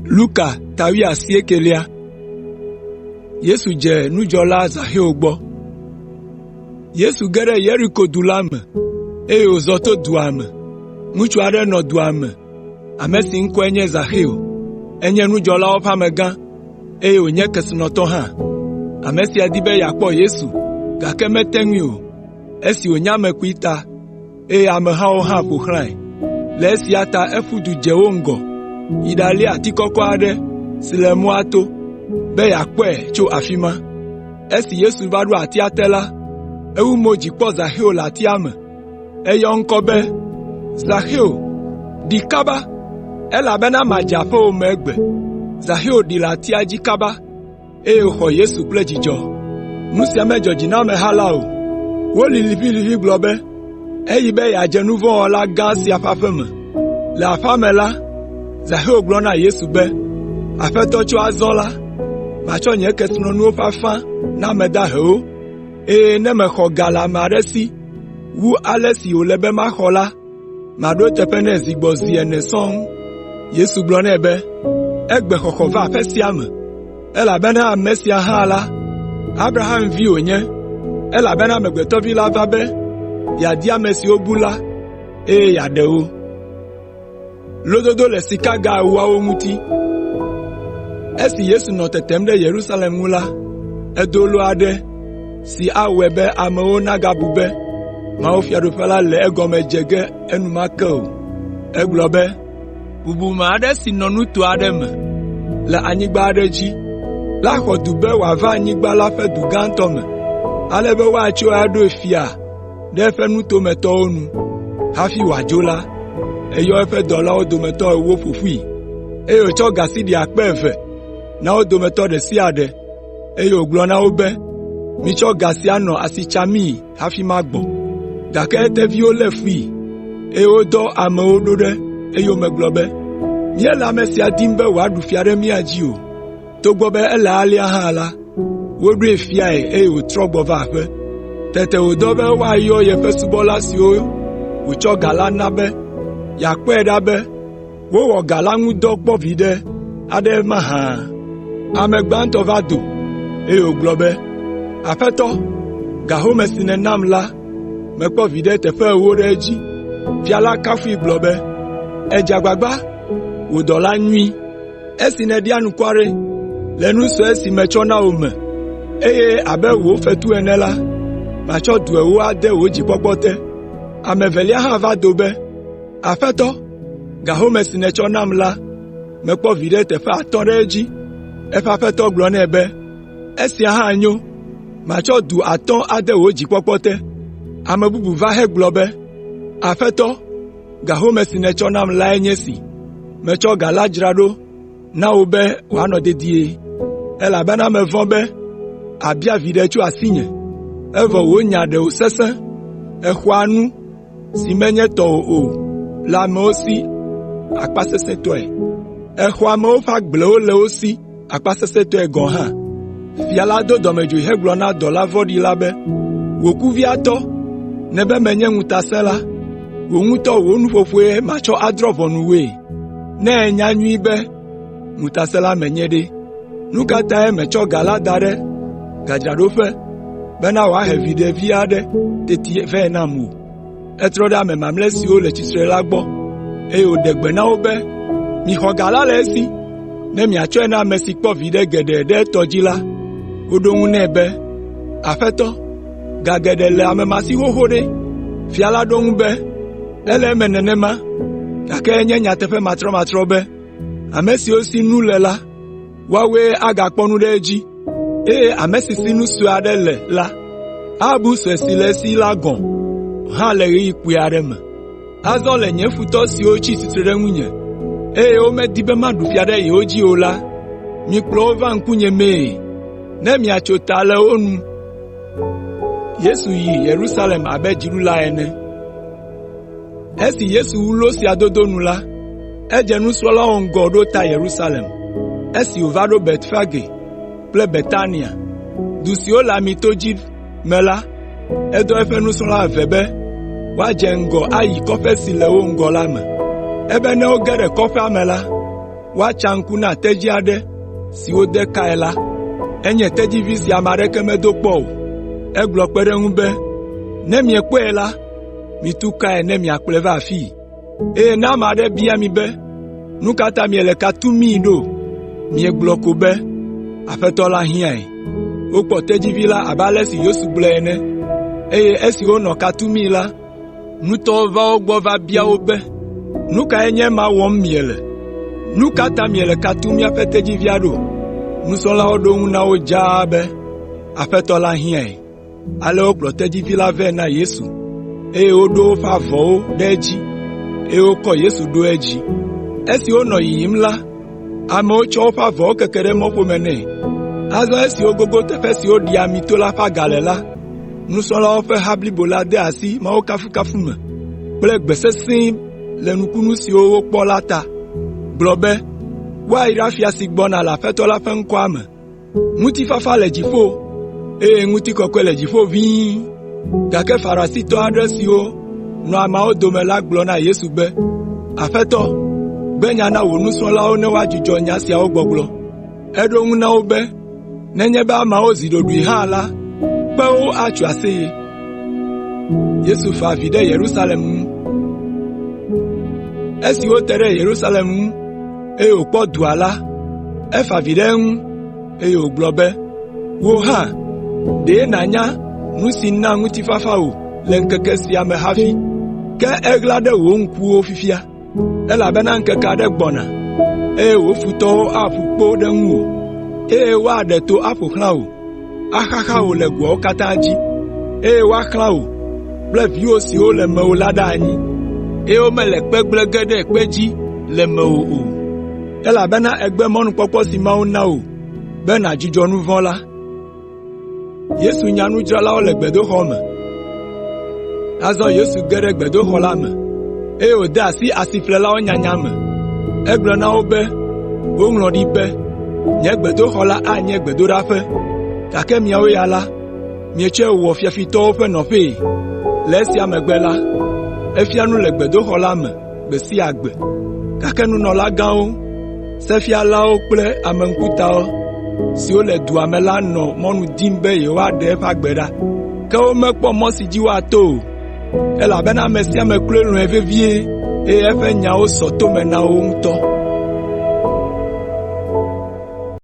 Luka ta wuiasiekelia. Yesu dze nudzɔla Zaxeo gbɔ. Yesu ge ɖe Yeriko du la me, eye wòzɔ to dua me. Ŋutsu aɖe nɔ dua me, ame si ŋkɔe nye Zaxeo. Enye nudzɔlawo ƒe amegã, eye wònye kesinɔtɔ hã. Ame sia di be yeakpɔ Yesu, gake mete ŋui o, esi wònye ame kpui ta, eye amehawo hã ƒo xlãe. Le esia ta eƒu du dze wo ŋgɔ yi ɖalia ati kɔkɔ aɖe si le mɔa to, be yeakpɔe tso afi ma. Esi Yesu va ɖo atia te la, ewu mo dzi kpɔ Zaxeo le atia me. Eyɔ eŋkɔ be, “Zaxeo, ɖi kaba, elabena madze aƒewò me egbe.” Zaxeo ɖi le atia dzi kaba, eye wòxɔ Yesu kple dzidzɔ. Nu sia medzɔ dzi na ameha la o. Wolĩ liʋĩliʋĩ gblɔ be, “Eyi be yeadze nu vɔ̃ wɔla gã sia ƒe aƒe me.” Le aƒea me la, Zaxeo gblɔ na Yesu be, “Aƒetɔ tso azɔ la, matsɔ nye kesinɔnuwo ƒe afã na ame dahewo, eye ne mexɔ ga le ame aɖe si wu ale si wòle be maxɔ la, maɖo eteƒe nɛ zi gbɔ zi ene sɔŋ.” Yesu gblɔ nɛ be, “Egbe xɔxɔ va aƒe sia me, elabena ame sia hã la, Abraham vi wònye, elabena Amegbetɔ Vi la va be yeadi ame siwo bu la, eye yeaɖe wo.” Esi Yesu nɔ tetem ɖe Yerusalem ŋu la, edo lo aɖe si awɔe be amewo nagabu be mawufiaɖuƒe la le egɔme dze ge enumake o. Egblɔ be, “Bubume aɖe si nɔ nuto aɖe me le anyigba aɖe dzi la xɔ du be wòava anyigba la ƒe du gãtɔ me, ale be woatsɔe aɖo fia ɖe eƒe nutometɔwo nu. Hafi wòadzo la, eyɔ eƒe dɔlawo dometɔ ewo ƒo ƒui, eye wòtsɔ ga sidi akpe eve na wo dometɔ ɖe sia ɖe, eye wògblɔ na wo be, ‘Mitsɔ ga sia nɔ asi tsamii hafi magbɔ.’ Gake eteviwo lé fui, eye wodɔ amewo ɖo ɖe eyome gblɔ be, ‘Míele ame sia dim be wòaɖu fia ɖe mía dzi o.’ Togbɔ be ele alea hã la, woɖoe fiae eye wòtrɔ gbɔ va aƒe. Tete wòdɔ be woayɔ yeƒe subɔla siwo wòtsɔ ga la na be yeakpɔe ɖa be wowɔ ga la ŋu dɔ kpɔ viɖe aɖe mahã. Ame gbãtɔ va do, eye wògblɔ be, ‘Aƒetɔ, ga home si nènam la, mekpɔ viɖe teƒe ewo ɖe edzi.’ Fia la kafui gblɔ be, ‘Èdze agbagba, wò dɔla nyui! Esi nèɖi anukware le nu sue si metsɔ na wò me, eye abe wò fetu ene la, matsɔ du ewo ade wò dzikpɔkpɔ te.’ Ame evelia hã va do be, ‘Aƒetɔ, ga home si nètsɔ nam la, mekpɔ viɖe teƒe atɔ̃ ɖe edzi.’ Eƒe aƒetɔ gblɔ nɛ be, ‘Esia hã nyo, matsɔ du atɔ̃ ade wò dzikpɔkpɔ te.’ Ame bubu va hegblɔ be, ‘Aƒetɔ, ga home si nètsɔ nam lae nye esi. Metsɔ ga la dzra ɖo na wò be wòanɔ dedie, elabena mevɔ̃ be àbia viɖe tso asinye, evɔ wò nya ɖe wòsesẽ, èxɔa nu si menye tɔwò o le amewo si akpasesẽtɔe. Èxɔa amewo ƒe agblewo le wo si akpasesẽtɔe gɔ̃ hã.’ Fia la do dɔmedzoe hegblɔ na dɔla vɔ̃ɖi la be, ‘Wò kuviatɔ, nèbe menye ŋutasẽla, wò ŋutɔ wò nuƒoƒoe matsɔ adrɔ̃ ʋɔnu wòe. Ne ènya nyuie be ŋutasẽla menye ɖe, nu ka tae mètsɔ ga la da ɖe gadzraɖoƒe bena wòahe viɖe vi aɖe teti vɛ nam o?’ Etrɔ ɖe ame mamlɛ siwo le tsitre la gbɔ, eye wòɖe gbe na wo be, ‘Mixɔ ga la le esi, ne miatsɔe na ame si kpɔ viɖe geɖe ɖe etɔ dzi la.’ Woɖo eŋu nɛ be, ‘Aƒetɔ, ga geɖe le ame ma si xoxo ɖe!’ Fia la ɖo eŋu be, ‘Ele eme nenema, gake enye nyateƒe matrɔmatrɔ be ame siwo si nu le la, woawoe agakpɔ nu ɖe edzi, eye ame si si nu sue aɖe le la, abu sue si le esi la gɔ̃ hã le ɣeyiɣi kpui aɖe me. Azɔ le nye futɔ siwo tsi tsitre ɖe ŋunye, eye womedi be maɖu fia ɖe yewo dzi o la, mikplɔ wo va ŋkunye mee ne miatso ta le wo nu.’ ” Esi Yesu wu lo sia dodo nu la, edze nusrɔ̃lawo ŋgɔ ɖo ta Yerusalem. Esi wòva ɖo Betfage kple Betania, du siwo le Amito dzi me la, edɔ eƒe nusrɔ̃la eve be woadze ŋgɔ ayi kɔƒe si le wo ŋgɔ la me. Ebe ne woge ɖe kɔƒea me la, woatsa ŋku na tedzi aɖe si wode kae la. Enye tedzivi si ame aɖeke medo kpɔ o. Egblɔ kpe ɖe eŋu be, “Ne miekpɔe la, mitu kae ne miakplɔe va afii. Eye ne ame aɖe bia mi be, ‘Nu ka ta miele ka tumii ɖo?’ Miegblɔ ko be, ‘Aƒetɔ la hiãe.’ ” Wokpɔ tedzivi la abe ale si Yesu gblɔe ene, eye esi wonɔ ka tumii la, nutɔwo va wo gbɔ va bia wo be, “Nu kae nye ema wɔm miele? Nu ka ta miele ka tum míaƒe tedzivia ɖo?” Nusrɔ̃lawo ɖo eŋu na wo dzaa be, “Aƒetɔ la hiãe.” Ale wokplɔ tedzivi la vɛ na Yesu, eye woɖo woƒe avɔwo ɖe edzi, eye wokɔ Yesu ɖo edzi. Esi wonɔ yiyim la, amewo tsɔ woƒe avɔwo keke ɖe mɔƒome nɛ. Azɔ esi wogogo teƒe si woɖi Amito la ƒe aga le la, nusrɔ̃lawo ƒe ha blibo la de asi Mawu kafukafu me kple gbe sesẽ le nukunu siwo wokpɔ la ta, gblɔ be, “Woayra fia si gbɔna le Aƒetɔ la ƒe ŋkɔa me.” Ŋutifafa le dziƒo, eye ŋutikɔkɔe le dziƒo ʋĩi. Gake Farisitɔ aɖe siwo nɔ ameawo dome la gblɔ na Yesu be, “Aƒetɔ, gbe nya na wò nusrɔ̃lawo ne woadzudzɔ nya siawo gbɔgblɔ.” Eɖo eŋu na wo be, “Nenye be ameawo zi ɖoɖoe hã la, kpewo atso aseye.” Esi wote ɖe Yerusalem ŋu, eye wòkpɔ dua la, efa avi ɖe eŋu, eye wògblɔ be, “Wò hã, ɖe nànya nu si na ŋutifafa wò le ŋkeke sia me hafi, ke eɣla ɖe wò ŋkuwo fifia, elabena ŋkeke aɖe gbɔna, eye wò futɔwo aƒu kpo ɖe ŋuwò, eye woaɖe to aƒo xlã wò, axaxa wò le goawo katã dzi, eye woaxlã wò kple viwò siwo le mewò la ɖe anyi, eye womele kpe gblẽ ge ɖe kpe dzi le mewò o, elabena ègbe mɔnukpɔkpɔ si Mawu na wò be nàdzudzɔ nu vɔ̃ la.” Azɔ Yesu ge ɖe gbedoxɔ la me, eye wòde asi asiƒlelawo nyanya me. Egblɔ na wo be, “Woŋlɔ ɖi be, ‘Nye gbedoxɔ la anye gbedoɖaƒe,’ gake miawo ya la, mietsɔe wɔ fiafitɔwo ƒe nɔƒee.” Le esia megbe la, efia nu le gbedoxɔ la me gbe sia gbe. Gake nunɔlagãwo, sefialawo kple ame ŋkuta siwo le dua me la nɔ mɔnu dim be yewoaɖe eƒe agbe ɖa. Ke womekpɔ mɔ si dzi woato o, elabena ame sia ame kloe lɔ̃e vevie, eye eƒe nyawo sɔ to me na wo ŋutɔ.